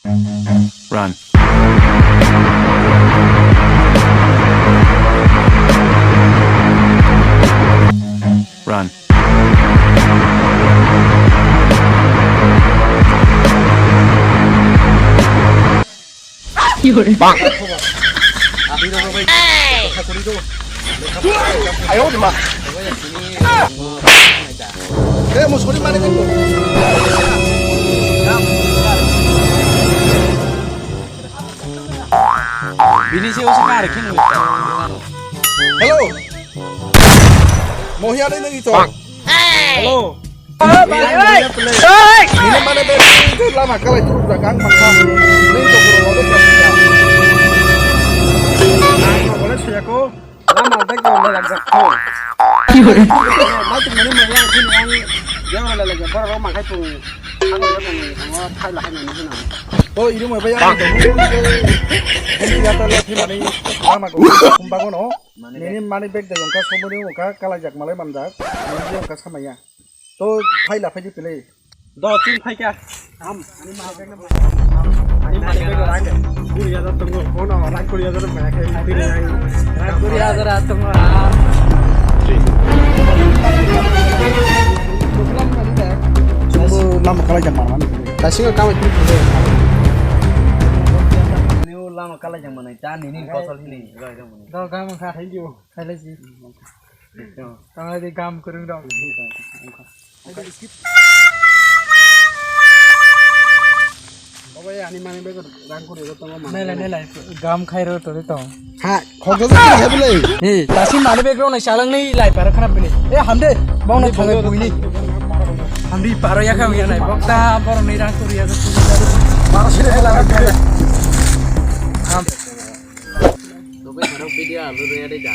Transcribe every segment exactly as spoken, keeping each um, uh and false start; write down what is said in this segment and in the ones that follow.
Run. Run. Ayo, di ma. Eh, mo sorry, mane, mane. Bini se usa kar khin. Hello. Mohiya dai nang ito. Hello. Ini mana be lama kalai turun dah kan mangka. Ini to kurang ada kan. Ang boleh sih aku. Lama dek dong, lama dek dong. Mati mani mani yang sini yang dia mana lagi baru rumah kai pun. Ang ada pun, ang ada thai lah hai mana sini. Oh, ini mau bayar. Ini dia tuh lagi mana? Lama gua kumpang no. Nini money bag de wngkha, somoni wngkha, kalai jak malai manjak. Nini wngkha samaya. To phaila phaidi pili. Do chwng phaikha. Am, ani money bag no. Ani money bag no rang de. Kuri hajar tongo, bono rang kuri hajar no phaikha. Kuri rang. Rang kuri hajar tongo. Chwngbo lama kalai jak malai. Dasingo kamai twi twi. Ani lama kalai jak manai ta nini kosol hini. Do gam kha. Thank you. Khailai si. Tanglai di gam kwrwng rok. Oke, skip. Oke, ani mani bego rang kuri rok tongo mani. Nelai, nelai, gam khairo tori tong. Ha, khokjo kuri khabilai. He, tasi mani bego nai salang ni lai para khana bini. E, hamde, bong na thangwe buini. Hamdi paro ya kami ya nai, bok ta boro ni rang kuri ya. Paro sire la. Ham. Loke khorok video upload rwya de da.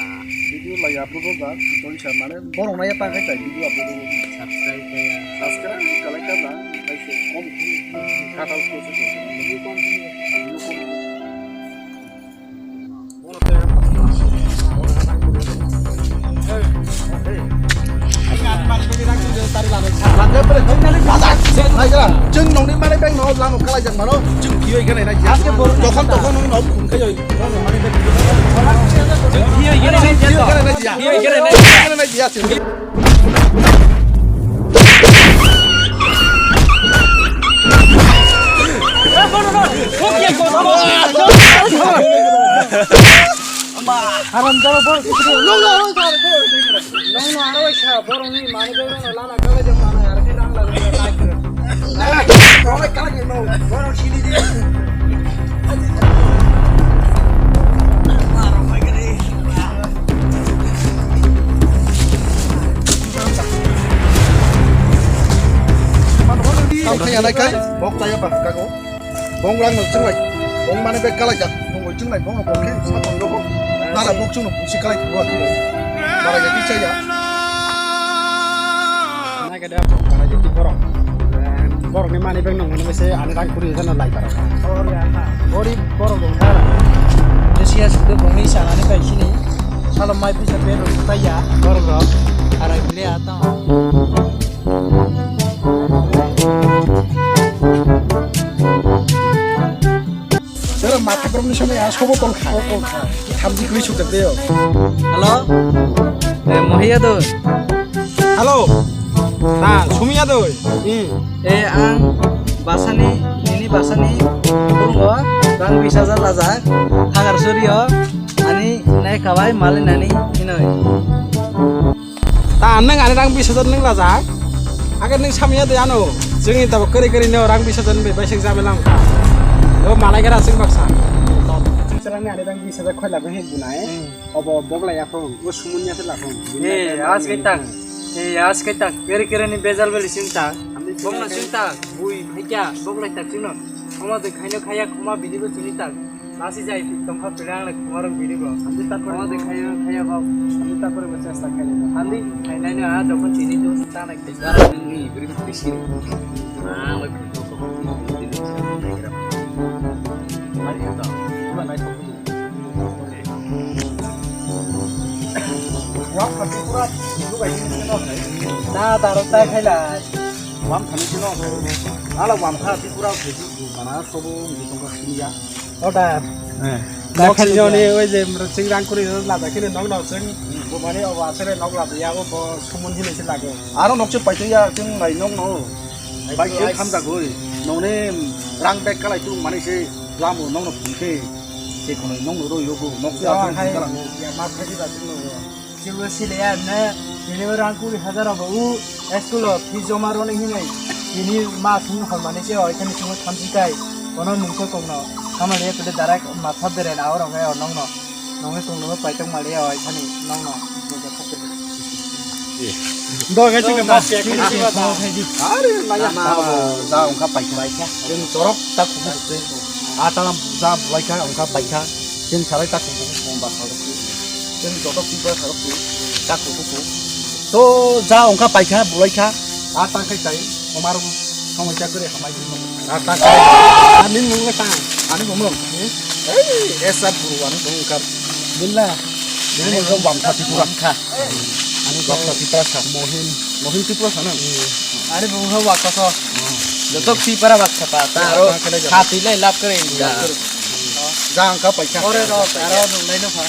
Video lai upload rwjak, tong sa mane borok nai ta khai tai video upload rwjak. Subscribe kaya. Subscribe kalai ka da, kai se kom kom. Kata ko se. Video kom kom. Chwng nongni manai bag no lama kalai jak mano, chwng phiyoi khe nai nai. Jokhon tokhon nong no phun khai oi. Chwng phiyoi khe nai nai. Phiyoi khe nai nai. Phiyoi khe nai nai. Haram jabo bor. Nong no aro sa borok ni mani bag no lama kalai jak mano, aro khe rang lagu lai khe. Lai khe, rong lai kalai khe no, borok sini di. Tamo khe anai kai, bok chaya ba kago. Bong rang no chwnglai. Bong mane bag kalai jak. Bong oi chwnglai bong bong khe sa tong go. Nara bok chwng no busi kalai go. Nara ya ti chaya. Nai ka da bong kalai jak ti borok. Borok ni mani bag no mane se ani rang kuri jana lai para. Ori borok dong thara. Jesias do bong ni sa ani bai sini. Salo mai pisa bag rok ta ya. Borok rok. Arai bile ata. Sir, matha borokni samay a sobo tong kha. Thamchi kri sukjak de o. Hello? Eh, Mohiya doi. Hello. Na, Sumiya doi. Hmm. Eh, ang basani, nini basani, kurungo, rang bis hajar lajak, thangar surio, ani nai kawai, mali nani, hinoi. Ta nwng ani rang bis hajar nwng lajak. Age nwng samya de ano. Chwngni tabuk kwrwi kwrwi no rang bis hajar ni bai baisik jabe lang. O malai gara chwng baksa. Chwng ani rang bis hajar khoi labe hin bunai. Obo bok lai aphung. O sumun ya se laphung. He, as kai tang. He, as kai tang. Kwrwi kwrwi ni bejal beli sing tang. Bok na sing tang. Bui, haikya, bok lai tak sing no. Khoma de khaino khaya, khoma bini bo chini tak. Nasi jai tongkha pila ang khoma rok bini bo. Andi tak kore. Khoma de khayo, khaya kok. Andi tak kore bo chesta khayo. Andi khainai no a dokon chini do ta na ke. Ni bri bri sini. Ah, oi ko ko. Ni bri bri sini. Ari to. Pura nai to. Wak pati pura. Lu bai ni no. Ta ta ro ta khailai. Wam thani sino. Ala wam kha ti pura. Ma sobo wngwi tongkha siniya. Oda. Eh. Nok Nok sini sini joni ya. Oi je mrwching rang kuri lada kini nok nok sing. Bumani obo asere nok lada ya obo sumun hini se lage. Aro nok se paito ya chwng nai nok no. Bai se ai- khamjak goi. Nokni rang bag kalai tu mani se lamo nok no phungke. Se kono nok no ro yogo nok se Ya, asung hai, kalang. Ya, ma phaji ba chwng no. Chwngno sile ya ne, tini o rang kuri hajar rok bo u school o fees joma rwni hinwi tini ma thung hormani se oi khani chwngno thamchi tai. Bono nungkhe kongno hamari ya pede direct ma thap dere na oro khe nongno. Nongni tongno paitong mali ya oi khani nongno. Do ga chwngno ma. Are naya. Tama bo ja ongkha paikha. Paikha. Chwng chorok ta khumuk. A tala ja bulaikha ongkha paikha. Chwng sarai ta khumuk. Chwng joto Tripura sarok tu, ta kubu ku. To ja ongkha paikha, bulaikha, a tang khai tai, omar somoi cha kore hamai di. A tang khai. Ani mung le tang. Ani mung. Ei, esa buru ani mung kar. Billa. Ani mung bam kha Tripura. Bam kha. Ani bam kha Tripura sa. Mohin, Mohin Tripura sa na. Ani mung ho wa ka so. Joto Tripura wa ka pa. Ta ro. Khati le lap kare. Ja ongkha paikha. Ore ro, aro nung lai no kha.